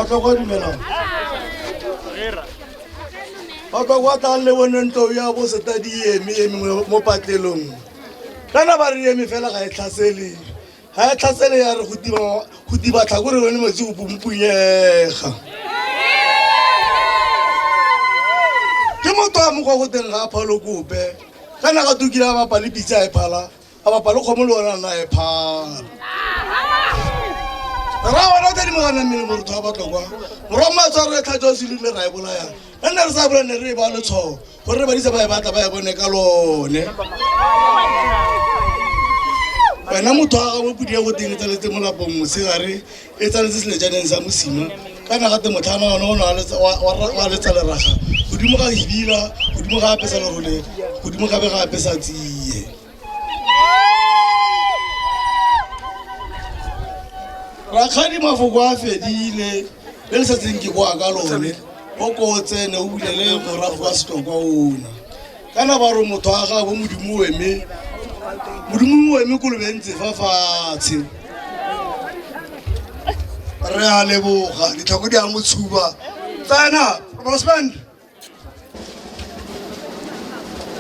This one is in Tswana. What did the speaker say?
Batlokwa dumelang. Batlokwa tlang le bone ntlo ya bo setadi eme eme mo patlelong. Kana ba re eme fela ga e tlhasele. Ga e tlhasele ya re go tiba go tiba tlhako re bone metsi go pumpunyega. Ke motho a mokgwa go teng ga a phalo kope. Kana ga tukile a bapa le pitsa e phala. A bapa le kgomo le ona nna e phala. Ra bona tse di mogana mmele morutho wa Batlokwa. Morwa mmatswa re tlhatswa se rile ra e bolaya. Re ne re sa bolaya ne re e ba letshwao gore re badisa ba e batla ba e bone ka lone. Wena motho wa gagwe podi ya go teng e tsaletse molapong motshegare e tsaletse selejaneng sa mosima kana gate motlhana one o ne wa letsa leraga godimo ga hibila godimo ga apesa lerole godimo gabe ga apesa tsie. Rakgadi mafoko a fedile le le setseng ke boa ka lone o ko o tsene o bulele morago wa setlokwa ona kana ba re motho wa gabo modimo o eme modimo o eme kolobe ntse fa fatshe. Re a leboga ditlhako di a motshuba tsena Rosband.